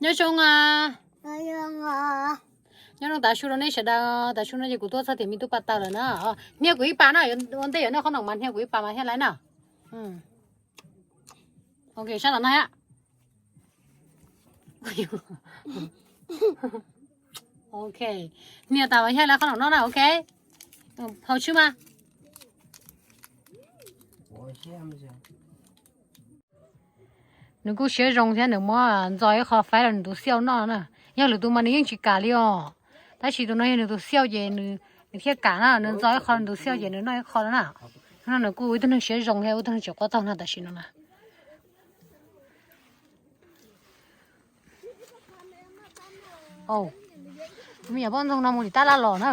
Nyob zoo, nyob zoo tav su rau nej sawv daws. Tav su no ces kuv tuaj txog tim me tub pas taws lawm na. Hnia kuv ib pas na, ua ntej yuav noj qhob noom mas hnia kuv ib pas mas thiaj laiv na. Ok, sab tom no thiab. Ok, hnia tas mas thiaj laiv qhob noom noj na. Ok, hau tshwj mas. Nws kuj siab zoo thiab, nws muab ntxo ib qho faib los nws tus xiauj noj na. Yog lwm tus mas nws yeej tsis kam li os, tab sis tus no yog nws tus xiauj ces nws thiaj kam na. Nws ntxo ib qho nws tus xiauj ces nws noj ib qho na. No nws kuj ua ib tug neeg siab zoo thiab ua ib tug neeg tsis quaj taug na tam sim no na. Tus me nyuam poj ntxoog no mus lim tab laj los na.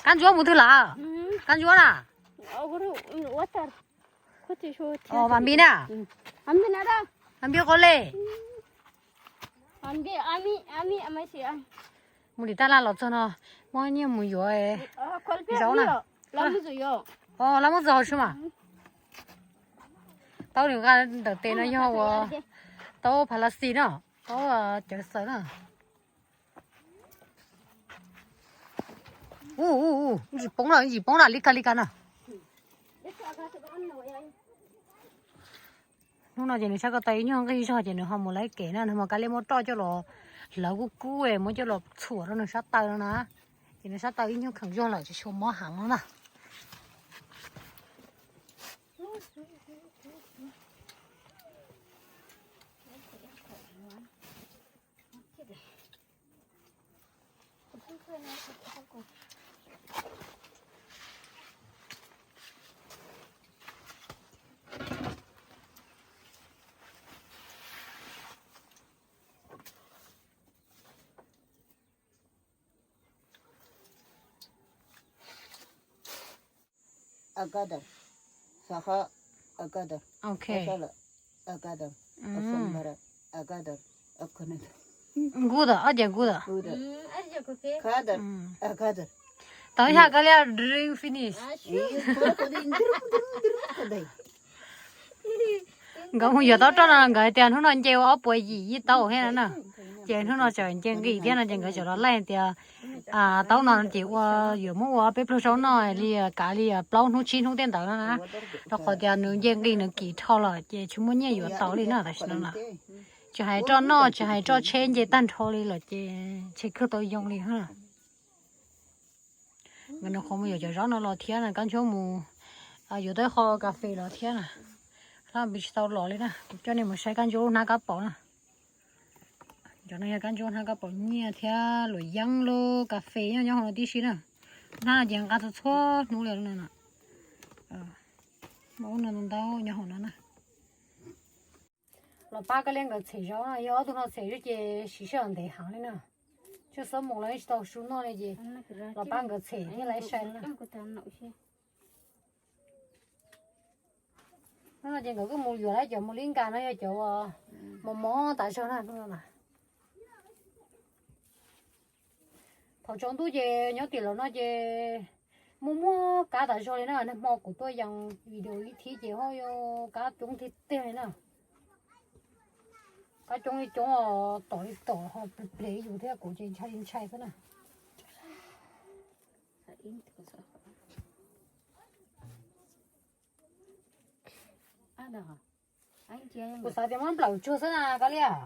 Kab ntsuab mus twg lawm? Kab ntsuab na. Vas npib na. Vas npib qhov le. Mus lim tab laj los txog no, muab nyiaj mus yuav zaub na. Los muab txog hauv tshwj mas. Taub nws nqa ntawm tes no yog ua taub phalastis na, taub cawv xaws na. Ub, ub, ub, tsis poob lawm, tsis poob lawm, li ka li ka na. Hnub no ces nws sab ko taw ib nyuag nqig zog ces nws ho mus lawv kev na, nws mas kav liam muab roj coj los hlawv kub kub muab coj los txhuam rau nws sab taw no na. Ces nws sab taw ib nyuag kheem zog lawm tsis tshua mob heev no na. Agada, saha agada, Ok. Asala agada, asambara agada, akanada. Guda, ob ce guda. Guda. Kadar, agadar. Tau ib hab koj liab drink finish. Nkawd mus yuav tau roj no nkawd tias hnub no nce ua ob puas yim ib taub thiab no na. Ces hnub no tseem nce nqis thiab no ces nkawd tseem los laij tias taub no ces ua yuav muab ua peb pluag zaub noj li kav li plaub hnub tsib hnub tej ntawd no na. Rau qhov tias nws nce nqis nws kim dhau lawm ces tsis muaj nyiaj yuav tau li na tam sim no na. Tsis hais roj noj tsis hais roj tsheb nce tag nrho li lawm ces tsis kawg tau yoo li na. Nkawd nws qhuav mus yuav cov zaub no los thiab na, Kab Ntsuab mus yuav tau ib qho kas fes los thiab na. Hnub no tsis tau los li na, kuv coj nej mus saib Kab Ntsuab lub hnab kab paum na. Cov no yog Kab Ntsuab hnab kab paum nyiaj thiab luam yeeb lub kas fes nyob nyob hauv no tib si na. Hnab no ces nqa txhua txhua hnub li no na. Muaj ub no ntau ntau nyob hauv no na. Los pab Kab Liab nkawd txhem zaub na, yog ob tug no txhem zaub ces siv sij hawm ntev heev li na. Tshwj xeeb mus los tsis tau su noj li ces los pab nkawd txhem thiab laiv sai na. Hnub no ces nkawd kuj mus yuav lawm cov mus li nkas no yog cov mos mos tas zog na hnub no na. Thaum tsaus ntuj ces nyob tim laus no ces muaj muaj kab tas zog li na, nag hmo kuv tuaj yees video ib thib ces ho yuav kab coob tiag tiag li na. Kab coob li coob os, tom li tom ho ple ple yus thiab kuv ces ntshai li ntshai xwb na. Kuv xav tias muab nplawm tsuag xwb na Kab Liab.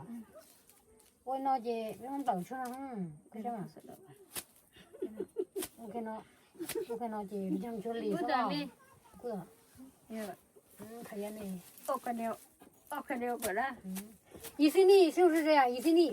Ua no ces muab nplawm tsuag no. Ok no, ok no ces ntseeg tsuag li xwb. Easy ni, easy ni, easy ni.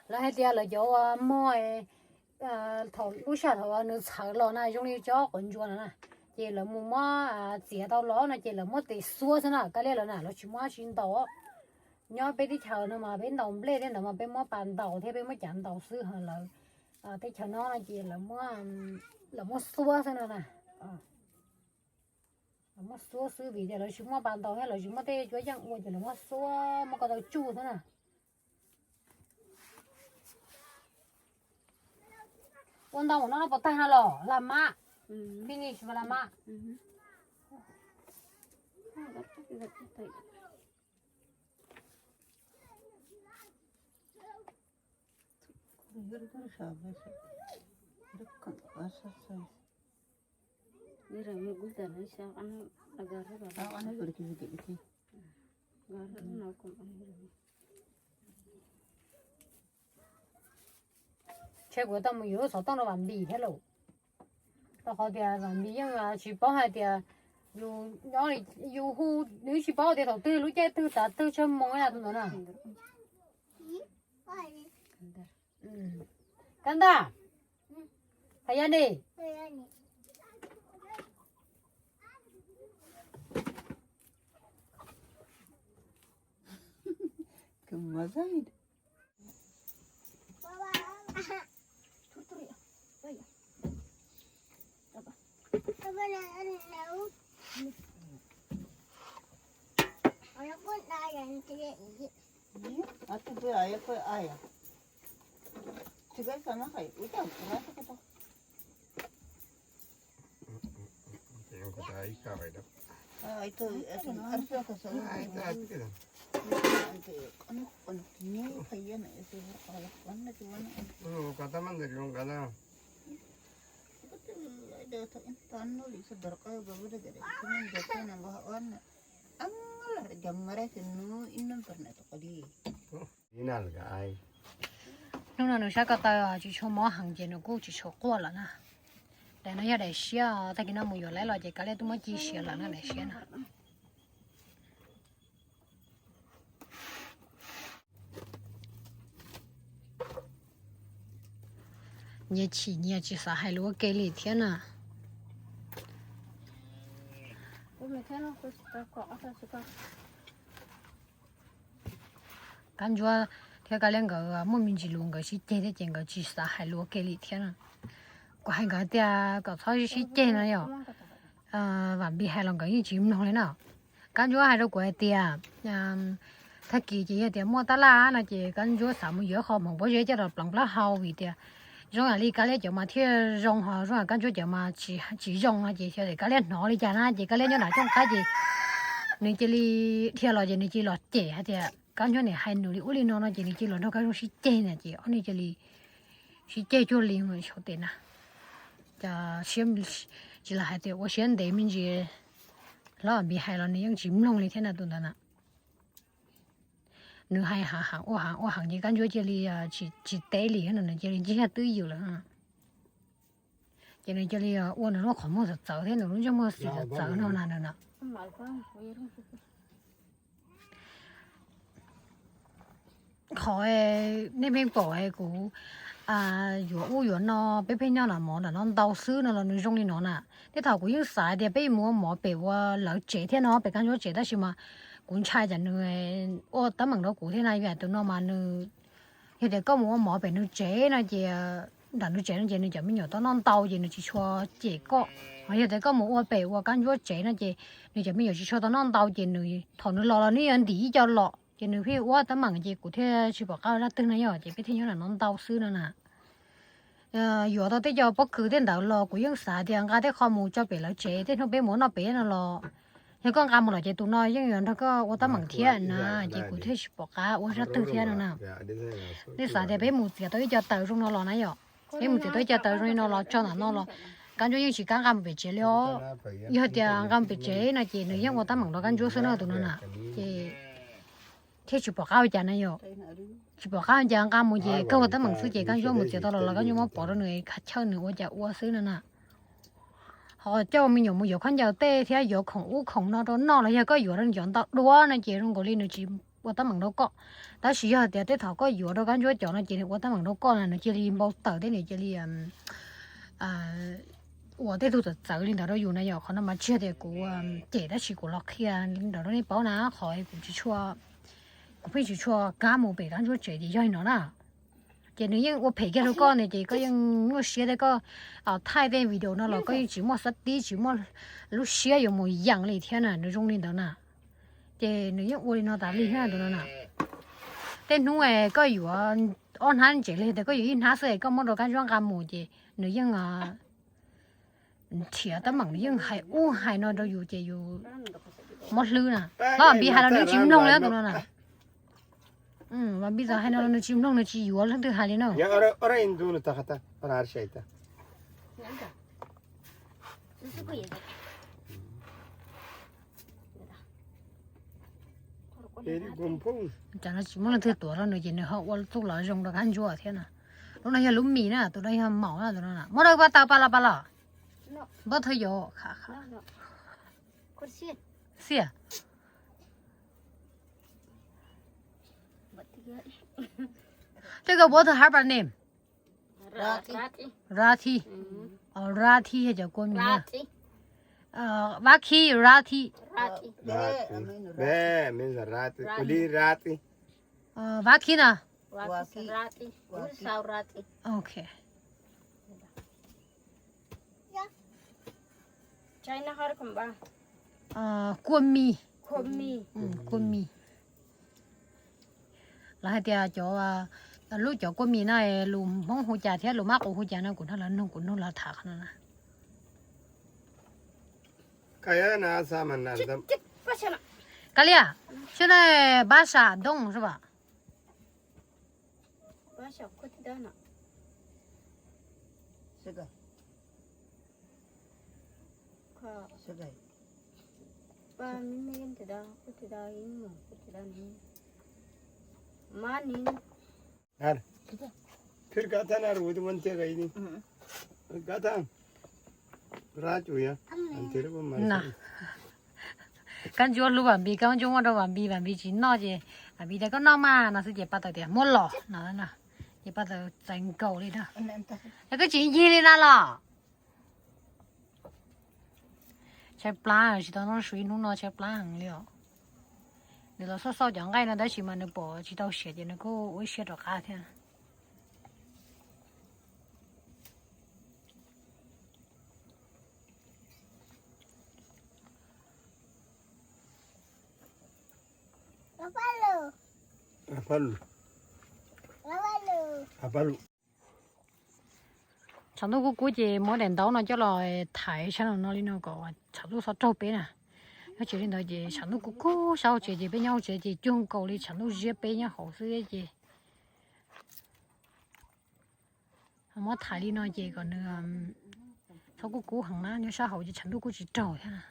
Lawv hais tias lawv cov ua mog, thaum lub sij hawm thaum nws txhawv los na zoo li cov quav ntsuas no na, ces lawv mus muab txiav tau los no ces lawv muab tes xuab xwb na Kab Liab, lawv na lawv tsis muab dab tsi ntaus. Nyob peb teb chaws no mas peb ntaus nplej thiab ntawd mas peb muab pas ntaus thiab peb muab cav ntaus xwb, ho lawv teb chaws no no ces lawv muab xuab xwb no na. Xuab xwb vim tias lawv tsis muaj pas ntaus thiab lawv tsis muaj tej cuab yeej ua ces lawv muab xuab muab ko taw tsuj xwb na. Ua ntau ua no no puas tag no los la mab. Finish mas la mab. Tshe kuv tau mus yuav lub xov tooj rau Vam Npis thiab lauj. Rau qhov tias Vam Npis yeej tsis paub hais tias yus nyob, yus hu nws tsis paub tias thaum twg lub caij twg tav twg tsawg moos tus ntawd na. Kab ntaj, hais ya ni. Hnub no nws sab ko taw tsis tshua mob heev ces nws kuj tsis tshua quaj lawm na. Daim no yog daim siab, tag kis no mus yuav lawv los ces kav liam twb muab ci siav lawm na daim siab na. Nyias chim nyias tsis xav hais lus ua ke li thiab na. Kab Ntsuab thiab Kab Liab nkawd muaj me ntsis lus nkawd sib ceg thiab ces nkawd tsis xav hais lus ua ke li thiab na. Kuv hais nkawd tias kom txhob sib ceg no yom. Vam Npis hais los nkawd yeej tsis mloog li na. Kab Ntsuab hais rau kuv hais tias tag kis ces yog tias muaj tab laj no ces Kab Ntsuab xav mus yuav qho hmoov pob zeb coj los pleev plaub hau vim tias zoo yam li Kab Liab cov mas thiaj zoo ho zoo yam Kab Ntsuab cov mas tsis zoo no ces xyov tias Kab Liab hnov li cas na ces Kab Liab nyob nram cooj qaib ces nws cia li dhia los ces nws cia li los cem hais tias Kab Ntsuab niam hais nws li ub li no no ces nws cia li los nrog Kab Ntsuab sib ceg na ces ob niag cia li sib ceg cuag li xyov tes na. Cas siab tsis los hais tias ua siab ntev me ntsis hlob Vam Npis hais los nws yeej tsis mloog li thiab na tus ntawd na. Nws hais hav heev ua heev ua heev ces Kab Ntsuab cia li tsis teb li no nws cia li ntsig yag twb ywm lawm. Ces nws cia li ua nws lub qhov muag txawv txawv thiab nws lub ntsej muag xim txawv txawv no na nws no. Qhov nej pheej pom kuv yuav ub yuav no peb pheej nyob nram mov nram no ntau xwb no los nws zoo li no na. Tej thaum kuv yeej xav tias peb mus ua mov pem ua lawv tsev thiab no pem Kab Ntsuab tsev tab sis mas kuv ntshai tsam nws ua teeb meem rau kuv thiab na vim tus no mas nws yog tias koj mus ua mov pem nws tsev no ces nram nws tsev no ces nws cov me nyuam tau noj ntau ces nws tsis tshua cem koj. Ho yog tias koj mus ua pem ua Kab Ntsuab tsev no ces nws cov me nyuam tsis tshua tau noj ntau ces nws thaum nws los los nws yuav ntim ib co los ces nws pheej ua teeb meem ces kuv thiaj tsis pom qab ua zaj twg na yom ces peb thiaj nyob nram no ntau xwb no na. Yuav tau tej co pob kws tej ntawd los kuv yeej xav tias nqa tej qho mus tso pem lawv tsev tej hnub peb mus noj pem no los yog koj nqa mus lawm ces tus no yeej yuav nrog koj ua teeb meem thiab na ces kuv thiaj tsis pom qab ua zaj twg thiab no na. Nej xav tias peb mus txiav tau ib co taws zoo no los na yom, peb mus txiav tau ib co taws zoo li no los tso ntawm no los Kab Ntsuab yeej tsis kam nqa mus pem tsev li os. Yog tias nqa mus pem tsev no ces nws yeej ua teeb meem rau Kab Ntsuab xwb na tus no na. Ces thiaj tsis pom qab ua cas na yom. Tsis pom qab ua cas nqa mus ces kawg ua teeb meem xwb ces Kab Ntsuab mus txiav tau los los Kab Ntsuab muab pov rau nws khav chaw nws ua cas ua xwb no na. Ho coj me nyuam mus yuav khaub ncaws tej thiab yuav khoom ub khoom no rau noj los yog koj yuav rau nws cov ntau dua no ces zoo nkaus li nws tsis ua teeb meem rau koj. Tab sis yog tias tej thaum koj yuav rau Kab Ntsuab cov no ces nws ua teeb meem rau koj na nws cia li npau taws thiab nws cia li ua tej tug txawv txawv li ntawd rau yus na yom. Qhov no mas tsis yog tias kuv cem tab sis kuv los qhia li ntawd rau nej paub na qhov kuv tsis tshua, kuv pheej tsis tshua kam mus pem Kab Ntsuab tsev ces yog li no na. Ces nws yeej ua phem kiag rau koj ne, ces koj yeej nyuaj siab thiab, koj thaij tej video no los koj yeej tsis muaj xab tib, tsis muaj lub siab yuav mus yeem li thiab na, nws zoo li ntawd na. Ces nws yeej ua li no tas li thiab tus no na. Tej hnub koj yuav ob hnab ntsev li tias koj yuav ib hnab xwb es koj muab rau Kab Ntsuab nqa mus ces nws yeej nrhiav teeb meem, nws yeej hais ub hais no rau yus ces yus mob hlwb na. Los Vam Npis hais los nws tsis mloog li tus no na. Vam Npis txawm hais no los nws tsis mloog, nws tsis yuav leej twg hais li na. Cas no tsis muaj leej twg tuav rau nws ces nws ho ua txuj lom zoo rau Kab Ntsuab thiab na. Lub no yog lub mis na, tus no yog maum na, tus no na. Muab rau pab tau pab los pab los. Npawb thawj yom. Xiaj. Tej ko both har pa nem. Rati. Rati. Rati yog cov kua mis na. Vab khib rati. Vab khib na. Ok. Kua mis. Kua mis. Lawv hais tias cov, lub cov kua mis no lus Hmoob hu cas thiab lus Mab Quas hu cas no kuv nrog lawv nug, kuv nug lawv tham qhov no na. Kav liam, xyov na, pab sam dooj xwb as. Kab Ntsuab hlub Vam Npis, Kab Ntsuab muab rau Vam Npis, Vam Npis tsis noj ces Vam Npis tias koj noj mas no xwb ces pab tawm tias muab los no. Ces pab tawm txais nkaus li na. Es koj tsis ncig li na los. Tshaib plab, tsis tau noj su ib hnub no tshaib plab heev li os. Nws los xauj xauj cov nqaij no tab sis mas nws pom tsis tau siav ces nws kuj ua ib siab rov qab thiab. Tshav ntuj kub kub ces muab daim ntaub no coj los thaiv sab no no li no kom tshav ntuj txhob raug peb na. Nyob tsev li ntawd ces tshav ntuj kub kub, sab hauv tsev ces peb nyob hauv tsev ces cuag nkaus li tshav ntuj ziab peb nyob hauv xwb ces muab thaiv li no ces kom nws txhob kub kub heev na, nyob sab hauv ces tshav ntuj kuj tsis raug thiab na.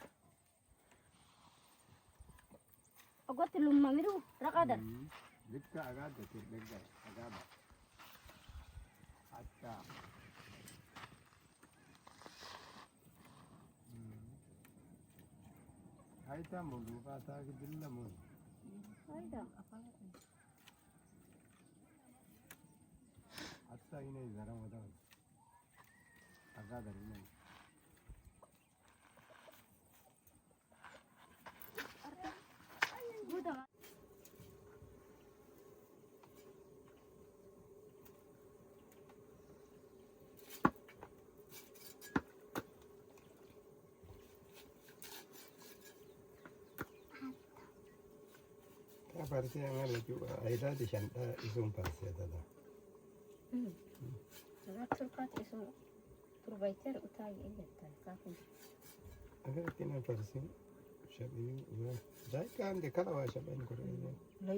Tab parecer lawv cov ai dab tsis xyaw dab ib xyoos parecer tab tab. Tiene parecer xyaw ib, dab kab ntes kab los xyaw ib ko. Ua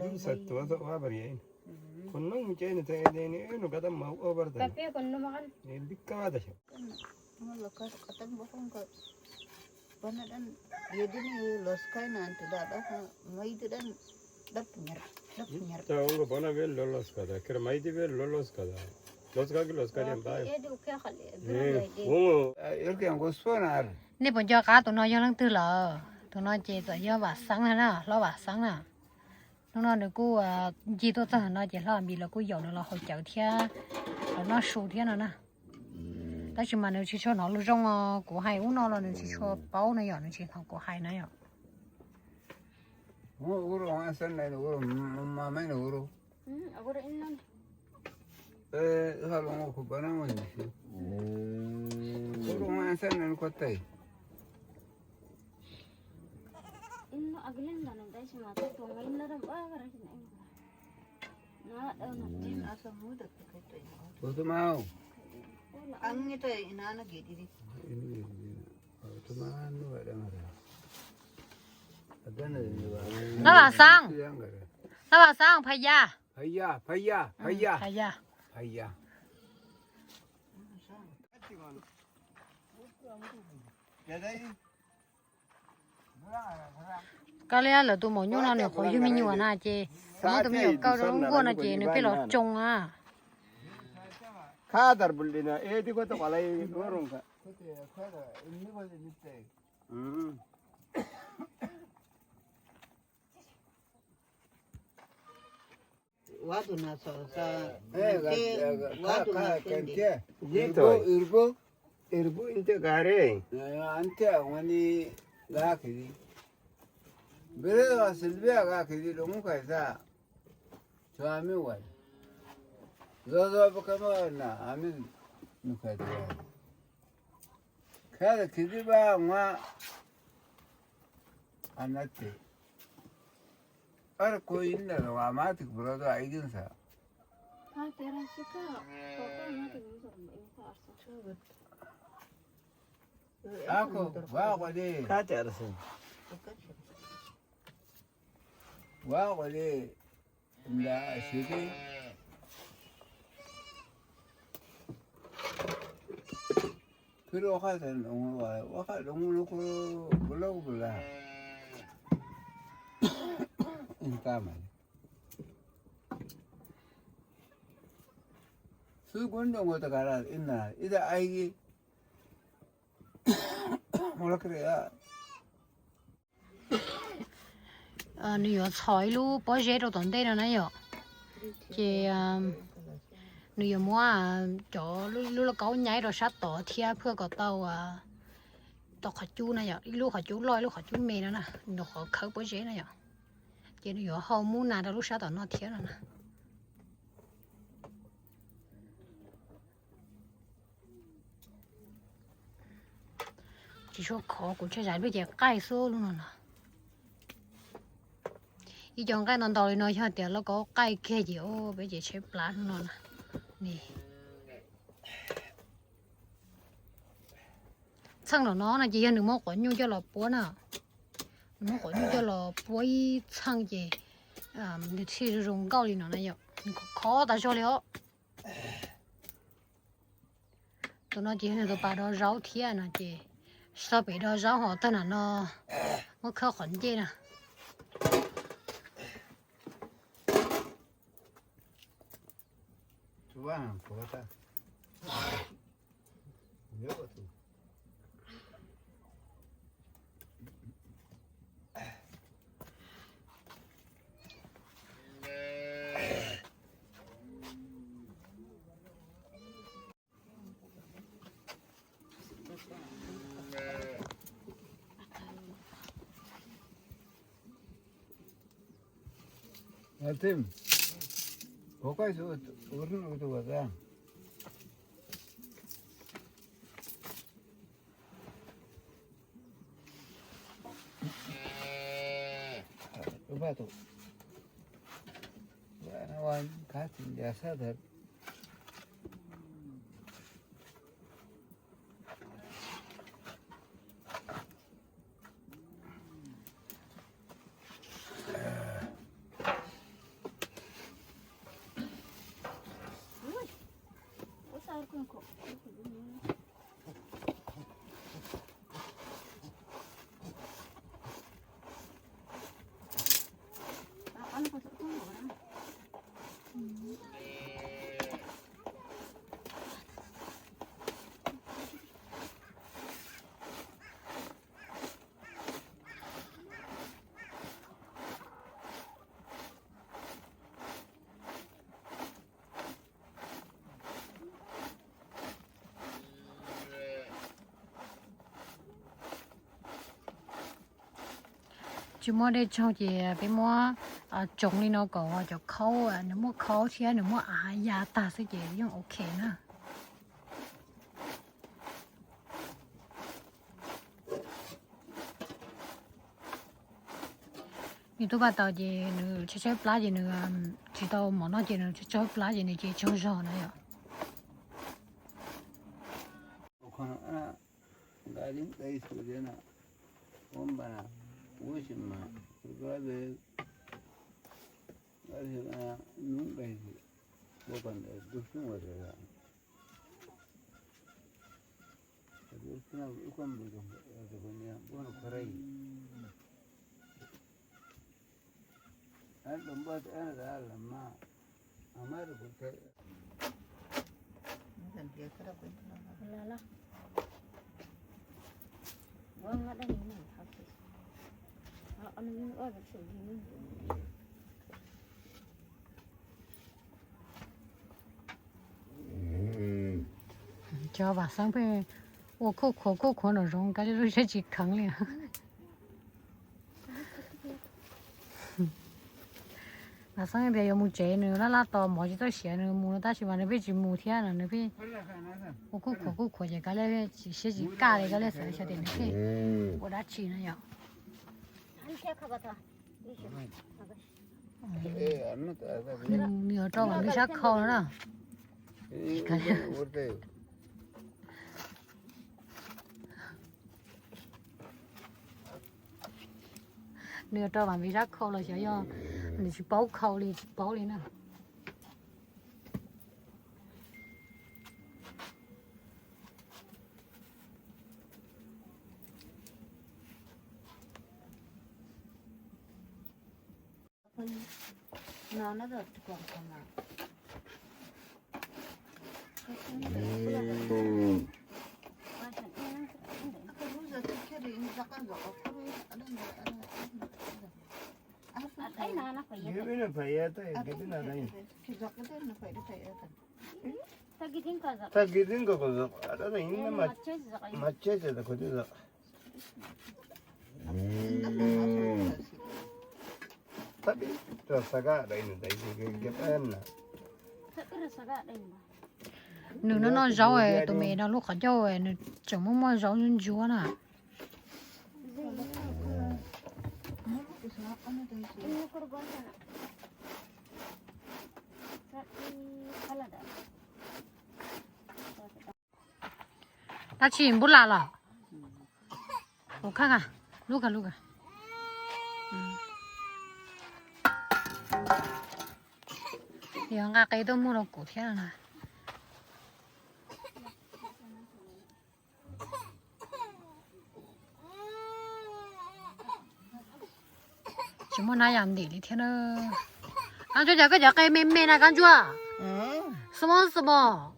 lub xav tuav txog ua pariam. Kuv noog ces nws tseem nws kab tab mas ua pariam. Li kab tas xyov. Los los kada, kar maiti ve los los kada. Los kagi los kagi bai. Nej puas nco qab tus no yog leej twg lawm? Tus no ces txawm yog Vam Xeeb na, hlob Vam Xeeb na. Hnub no nws kuj ncig tuaj txog no ces hlob Vam Npis los kuj yaum nws los haus cawv thiab los noj su thiab no na. Tab sis mas nws tsis tshua hnov lus zoo os, kuv hais ub no los nws tsis tshua paub no yom, nws tsis hnov kuv hais na yom. Ua rau xab nais, ua rau ma meb, ua rau, ua rau khu pa na, ua rau xab nais kua tais. Tus ma, tus ma, Lab Vam Xaab, Lab Vam Xaab, Phas Yas. Phas Yas, Phas Yas, Phas Yas, Phas Yas. Koj liab lawv tus maum nyuj no nws qhuav yug me nyuam na ces muab tus me nyuam kaw rau lub nkuaj no ces nws pheej los tsoo na. Peb ua qhaj, ua qhaj doov no kuj loj kuj laj ib tag mas xwb kuv nroo ua tas kav ib na ib tag aib ua laj kawg. Nws yuav txhos ib lub pob zeb rau tom ntej no na yom. Ces nws yuav muab cov lub lauj kaub nyaib rau sab tod thiab phaj kom tau tau qhov cub na yom, ib lub qhov cub loj ib lub qhov cub me no na, nws qhov khawb pob zeb na yom. Ces nws yuav hau mub nas rau lub sab tom no thiab no na. Tsis tshua khov, kuv tshaib zais lub ces qaij xwb lub no na. Ib co nqaij ntau ntau li no yog tias lauj kaub qaij kiag ces peb ces tshaib plab lub no na. Txheej no no ces yog nws muab quav nyuj coj los puab na. Nws muab quav nyuj coj los puab ib txheej ces nws thiaj zoo nkauj li no na yom. Nws khov tas zog li os. Tus no ces yog nws tus pas dov zaub thiab no ces tsis tau pem dov zaub hos tag na no muab khawb qhov ncej na. Tsis muaj dej tsaug ces peb muab tsoov li no kom cov khaub nws muaj khaub thiab nws muaj av ya tag xwb ces yeej ok na. Nws tuaj paj tau ces nws tshaib tshaib plab ces nws tsis tau mov noj ces nws tshaib tshaib plab ces nws ces tsaug zog na yom. Cov vam xeeb pheej ua khuj khuav khuj khuav nraum zoov kab li lub siab tsis kheev li. Vam xeeb tias yuav mus tsev nws laj laj tos mov tsis txawj siav nws mus no tab sis mas nws pheej tsis mus thiab no nws pheej ua khuj khuav khuj khuav ces kab li tsis siab tsis kaj li kab li xav xyov tias nws pheej ua dab tsi no yom. Nws yuav rau vam npib sab khau no na. Nws yuav rau vam npib sab khau los xyov yog nws tsis paub khau li tsis paub li na. Tag kis tib nkaus kom zom, mas tsheb tsis tau kom tib zom. Nws no noj zaub, tus me no lub qhov ncauj nws tseem muaj muaj zaub ntsuab ntsuab na. Dab tsi npub las los? Ua kha, lub kha lub kha. Yog nqa qe tuaj muag rau kuv thiab na. Tsis muaj nab yam ntim li thiab na. Kab ntsuab, cas koj cov qe me me na Kab ntsuab? Small small.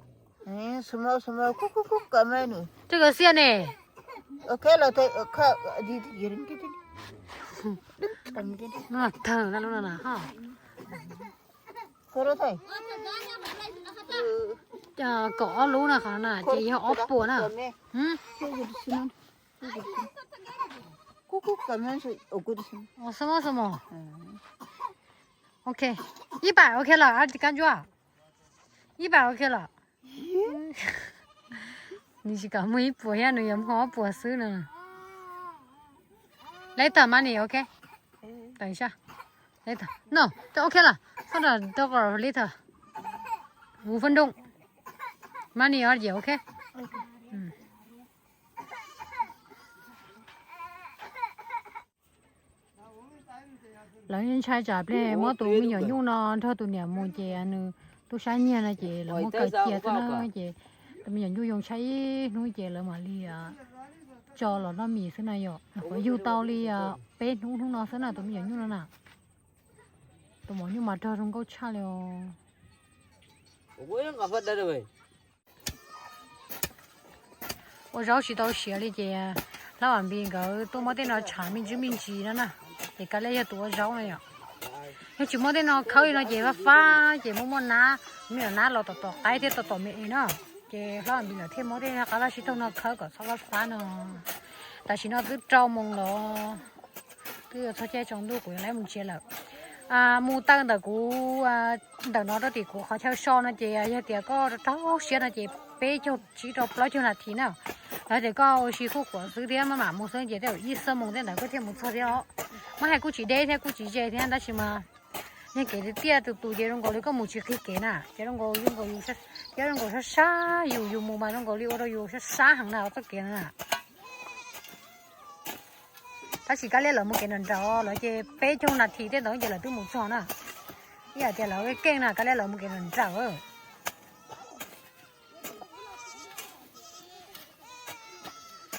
Kub kub kub kub me nws. Twb kawg xiaj ne. Tawg na lub no na ho. Kaum ob lub na qhov na ces yog ob puas na. Xwb mos xwb mos. Ok, ib pam ok lawm, Kab ntsuab. Ib pam ok lawm. Nws tsis kam muag ib puas thiab, nws yuav muag ob puas xwb na. Later money, ok. Later. No, ok lawm. Fab da dog later. Hu fab doo. Money or yes, ok. Lawv ntshai tsam pliag muab tus me nyuam nyuj no nrog tus niam mus ces nws tub sab nyiag no ces lawv muab kaw cia xwb na. Ces tus me nyuam nyuj yoo tshaib ib hnub ces lawv mam li tso los noj mis xwb na yom. Nyuam qhuav yug tau li peb hnub hnub no xwb na tus me nyuam nyuj no na. Tus maum nyuj mas rog zoo nkauj tshaj li os. Ua zaub tsis tau siav li ces Hlob Vam Npis nkawd tuaj muab tej no tshav me ntsis me ntsis no na. Ces Kab Liab yog tus ua zaub no yom. Yog tsis muab tej no khawb li no ces fab fab ces muaj muaj nab, me nyuam nab los tom tom qaib thiab tom tom me es no. Ces Hlob Vam Npis lawv thiaj muab tej qab vaj sib toog no khawb kom txhob fab fab no. Tam sim no twb rau moos los, Twb yuav txog caij tsaus ntuj kuv yuav laib mus tsev lawm. Mus taw ntawm kuv, ntawm no rau tim kuv qhov chaw so no ces yog tias koj rau siab no ces peb caug tsib rau plaub caug nas this na. Yog tias koj ua si kuj quav xwb thiab maj mam mus xwb ces tej zaum ib xuab moos tej ntawd koj thiaj mus txog thiab os. Muab hais kuj tsis deb thiab kuj tsis ze thiab tab sis mas yog kev tiaj tiaj tus tus ces zoo nkaus li koj mus tsis qhib kev na ces zoo nkaus, zoo nkaus, zoo nkaus sab sab yus, yus mus mas zoo nkaus li ua rau yus sab sab heev na txoj kev na. Tab sis kab liab lawv mus kev nrawm nrawm lawv ces peb caug nas this tej ntawd ces lawv twb mus txog na. Ib yam tias lawv keej na kab liab lawv mus kev nrawm nrawm.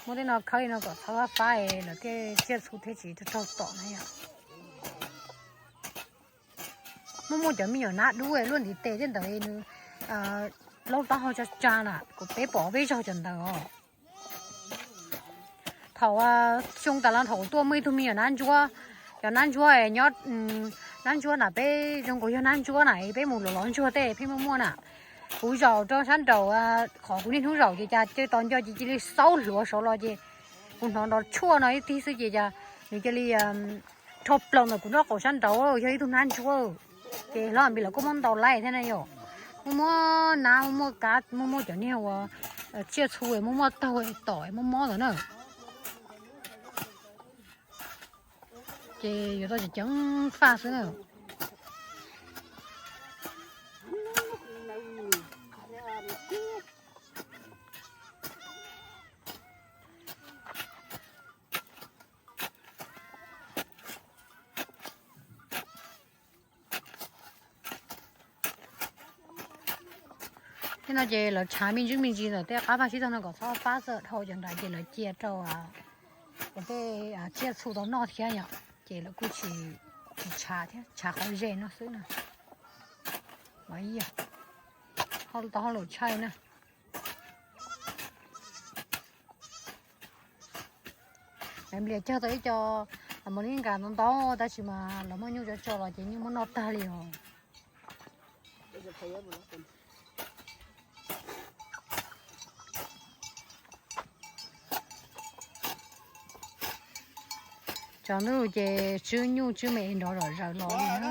Muab tej no khawb li no kom txhob fab fab lawv tej tsiaj txhu thiaj tsis raug tom na yom. Muaj muaj cov me nyuam nab dub luaj ntiv tes tej ntawd nws plaub taub hau tsa tsa na, kuv peb pom peb zaug cov ntawd os. Thaum xyoo tas los thaum kuv tuaj muaj ib tug me nyuam nab ntsuab, cov nab ntsuab nyob, nab ntsuab na peb zoo nkaus yog nab ntsuab na peb mus lov lov ntsuag tej pheej muaj muaj na. Kuv zaum rau sab nraum qhov kuv niaj hnub zaum ces cas cia tos nco ces cia li xaub hluav saud los ces kuv hnov nrov tshuaj no ib tib xwb ces cas nws cia li rho plaws ntawm kuv nraub qaum sab nraud yog ib tug nab ntsuab. Ces hlob Npis lawv kuj muab ntaus laij thiab na yom. Muaj muaj nab, muaj muaj kab, muaj muaj cov niag uas tsiaj txhu, muaj muaj taug tom, muaj mob ntawd na. Ces yuav tau ceev ceev faj xwb na. Thiab no ces lawv tshav me ntsis me ntsis ntawm tej qab vaj sib tog no kom txhob pab txawm dhau cov nrad ces lawv cia rau tej tsiaj txhu tau noj thiab yom. Ces lawv kuj tsis, tsis tshav thiab, tshav qhov ze no xwb na. Tau hauj lwm tshaj na. Maiv Nplias cog tau ib co mos lij nkas ntau ntau tab sis mas lawv muab nyuj tso tso los ces nyuj muab noj tag li os. Tsaus ntuj ces tswb nyuj tswb me nrov zom zaws los li na.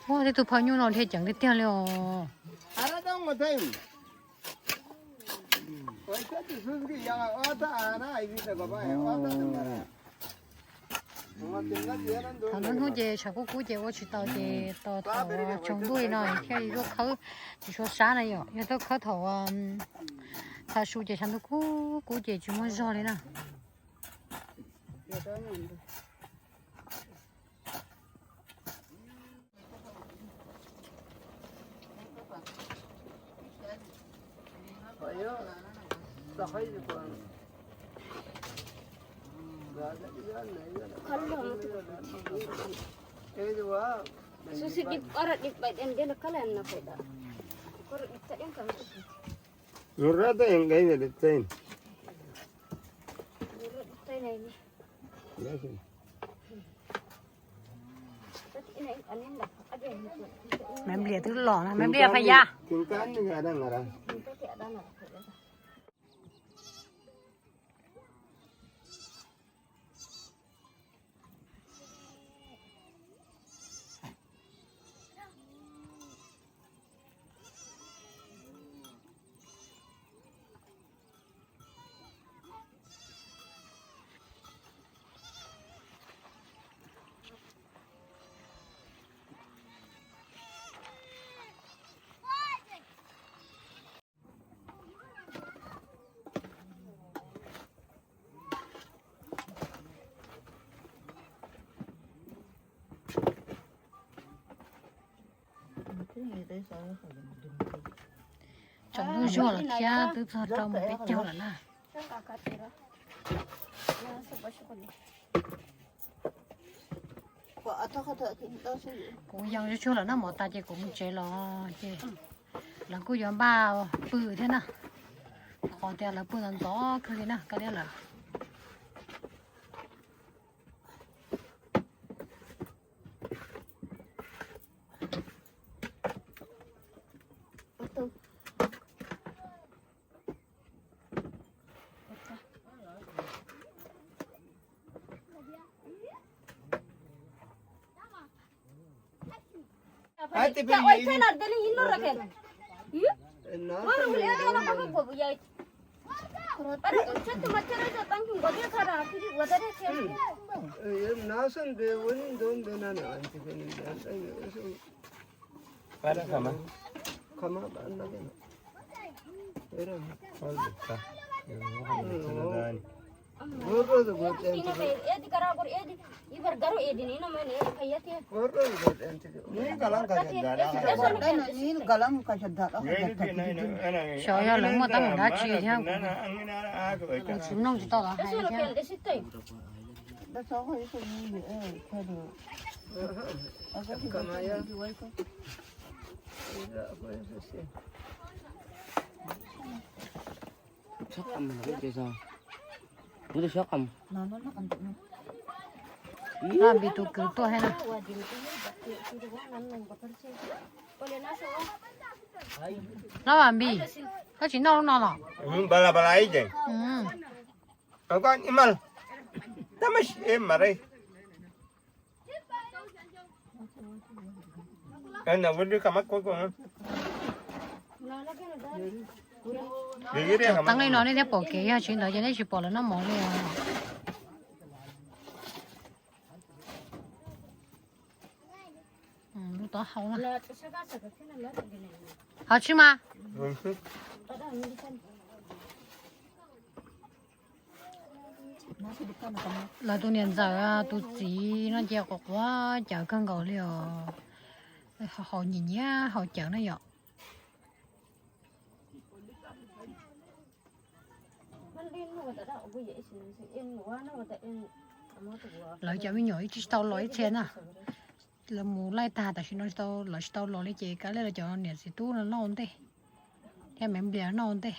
Ua tej tug phaj nyuj no dhia ceev tiag tiag li os. Thaum nruab hnub ces tshav kub kub ces ua tsis tau ces tos thaum tsaus ntuj li no thiaj li tuaj khawb tsis tshua sab na yom. Yog tuaj khawb thaum thav su ces tshav ntuj kub kub ces tsis muaj zog li na. Maiv Nplias twb los na, Maiv Nplias pha ya. Tsaus ntuj zuag lawm thiab twb txog rau mus peb caug lawm na. Kuv yoo zuj tsuag lawm noj mov tas ces kuv mus tsev los ces lawv kuj yuav npaj pw thiab na. Qhov tias lawv pw ntxov ntxov kawg li na, koj liab lawm. Xyov yog lawv muaj teeb meem dab tsi thiab, kuv tsis mloog tsis tau lawv hais thiab. Npis tus kwv tuaj thiab na. Npis, koj tsis noj lub no los? Teeb li no nej thiaj pom kev, yog tsis ntawd ces nej tsis pom lawv noj mov li os. Lub taub hau na. Hov tsis mas. Lawv tus niam ntxawm tus txiv no ces quav quav cawv kawg nkaus li os. Haus nyiam nyiam haus cawv na yom. Lawv cov me nyuam ib tsis tau los ib txhia na. Lawv mus laij tag tam sim no lawv tsis tau los li ces kav liam lawv cov niam txiv tub no noj ua ntej thiab me nplias noj ua ntej.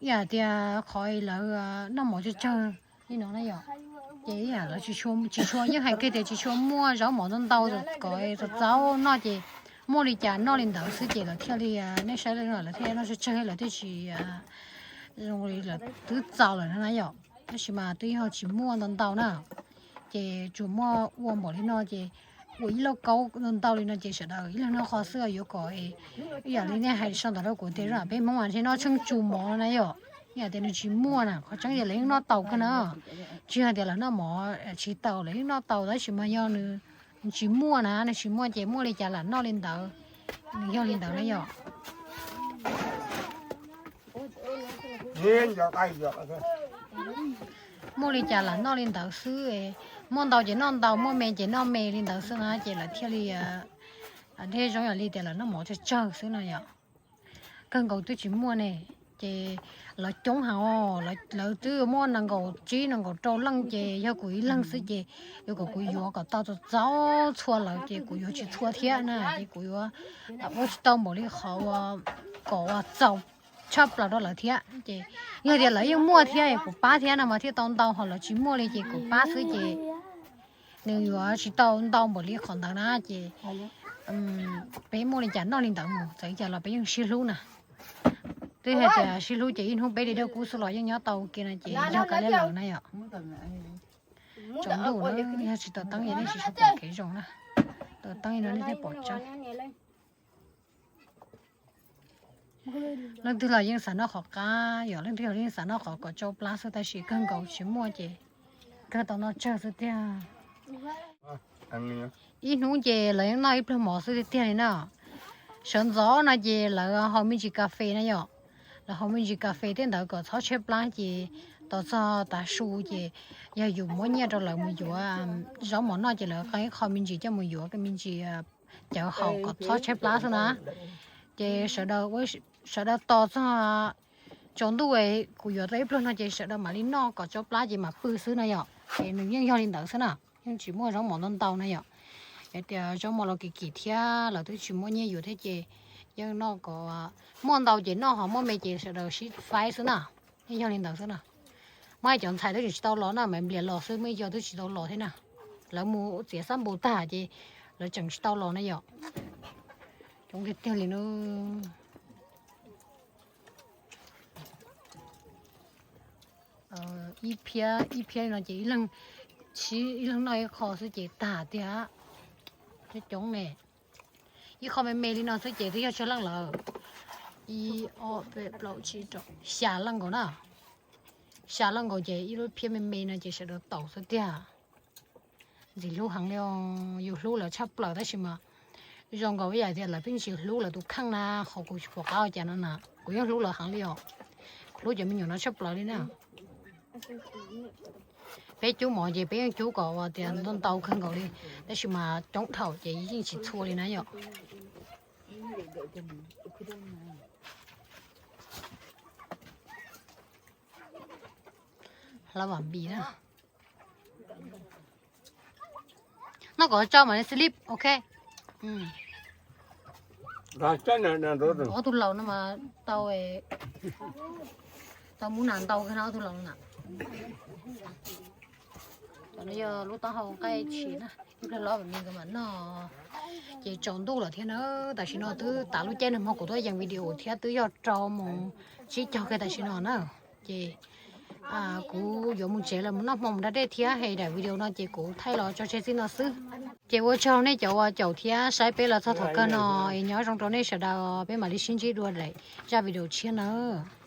Ib yam tias qhov lawv noj mov tsawg tsawg li no na yom, ces ib yam lawv tsis tshua, yeej hais kiag tias tsis tshua muaj zaub mov ntau ntau kom txaus txaus noj ces muaj li cas noj li ntawd xwb ces lawv thiaj li, nej saib li no lawv thiaj noj tsawg tsawg lawv thiaj tsis zoo li lawv twb txaus lawm no na yom. Tab sis mas twb yog tsis muaj ntau ntau na, ces tsuas muaj ua npaum li no ces ua ib lauj kaub ntau ntau li no ces sawv daws ib leeg noj qhov xwb yuav kom ib yam li nej hais sau ntawv rau kuv tias peb Hmoob mas ntshe noj tsheej tsu mov no na yom. Ib yam tias nws tsis muaj na, qhov tseeb tias lawv yeej noj tau kawg na. Tsis hais tias lawv noj mov tsis tau, lawv yeej noj tau tab sis mas yog nws tsis muaj na, nws tsis muaj ces muaj li cas lam noj li ntawd, nws yog li ntawd na yom. Muaj li cas lam noj li ntawd xwb, muaj ntau ces noj ntau, muaj me ces noj me li ntawd xwb na ces lawv thiaj li, thiaj zoo yam li tias lawv noj mov tsawg tsawg xwb no yom. Kawg nkaus twb tsis muaj ne, ces lawv coob heev, lawv twb muaj nees nkaum tsib nees nkaum rau leej ces yog kuv ib leeg xwb ces yuav kom kuv yuav kom tau txaus txaus txhua lawm ces kuv yuav tsis txhua thiab na ces kuv yuav ua tsis tau npaum li qhov uas kom uas txaus tshaj plaws rau lawv thiab ces yog tias lawv yeej muaj thiab kuv pab thiab no mas thiaj tau ntau, ho lawv tsis muaj li ces kuv pab xwb ces nws yuav tsis tau ntau npaum li qhov ntawd na ces peb muaj li cas noj li ntawd mus, txawm li cas los peb yeej sib hlub na. Twb hais tias sib hlub ces ib hnub peb li dawb kub xwb los yeej nyob tau kiag no ces yog kav liam lawm na yom. Tsaus ntuj na, yog tsis tau teeb ces nej tsis tshua pom kev zoo na, tau teeb no nej thiaj pom tsawg. Leej twg los yeej xav noj qhov qab yom, leej twg los yeej xav noj qhov kom tsau plab xwb tab sis kawg nkaus tsis muaj ces kawg tau noj tsawg xwb tiag. Ib hnub ces lawv yeej noj ib pluag mov xwb tiag tiag li na. Sawv ntxov no ces lawv haus me ntsis kas fes na yom. Lawv haus me ntsis kas fes tej ntawd kom txhob tshaib plab ces tos txog tav su ces yog yus muab nyiaj rau lawv mus yuav zaub mov noj ces lawv qee ib qho me ntsis coj mus yuav me ntsis Cawv haus kom txhob tshaib plab xwb na. Ces sawv daws tos txog tsaus ntuj kuv yuav tau ib pluag no ces sawv daws mam li noj kom tsau plab ces mam pw xwb na yom. Ces nws yeej yog li ntawd xwb na, yeej tsis muaj zaub mov ntau ntau na yom. Hais tias zaub mov los kim kim thiab lawv twb tsis muaj nyiaj yuav thiab ces yeej noj kom muaj ntau ces noj, ho muaj me ces sawv daws sib faib xwb na. Yeej yog li ntawd xwb na. Muaj cov ntxhais twb tseem tsis tau los na, Maiv Nplias los xwb, muaj ib co twb tsis tau los thiab na. Lawv mus txiav xab npus tag ces lawv tseem tsis tau los na yom. Coob tiag tiag li na. Ib phiab ib phiab li no ces ib leeg noj ib qho xwb ces tag tiag. Coob coob ne. Ib qho me me li no xwb ces twb yog tsawg leej lawm. Ib, ob, peb, plaub, tsib, rau, xya leej nkaus na. Xya leej nkaus ces ib lub phiab me me no ces sawv daws taus xwb tiag. Ntxim hlub heev li os, yus hlub lawv tshaj plaws tab sis mas zoo nkaus ib yam tias lawv pheej tsis hlub lawv tus kheej na, qhov kuv tsis pom qab ua cas no na, kuv yeej hlub lawv heev li os. Kuv hlub cov me nyuam no tshaj plaws li na. Peb cub mov ces peb yeej cub kom ua tias ntau ntau kawg nkaus li, tab sis mas coob dhau ces yeej tsis txhua li na yom. Hlab vam npis na. Noj kom tso mam li sleep, ok. Ob tug laus no mas tau, tau mub nas ntau kawg na ob tug laus na. Cov no yog lub taub hau nqaij tshis na, ib pliag los mam noj. Ces tsaus ntuj lawm thiab na, tam sim no twb tas lub caij nag hmo kuv tuaj yees video thiab twb yog rau moos tsib caug kiag tam sim no na. Ces kuv yuav mus tsev lawm, mus noj hmo mus da dej thiab, es daim video no ces kuv thaij los tso tseg txij no xwb. Ces ua tsaug nej cov uas caum thiab saib peb los txog thaum kawg no, es nyob zoo rau nej sawv daws, peb mam li sib ntsib dua daim zaj video tshiab nawb.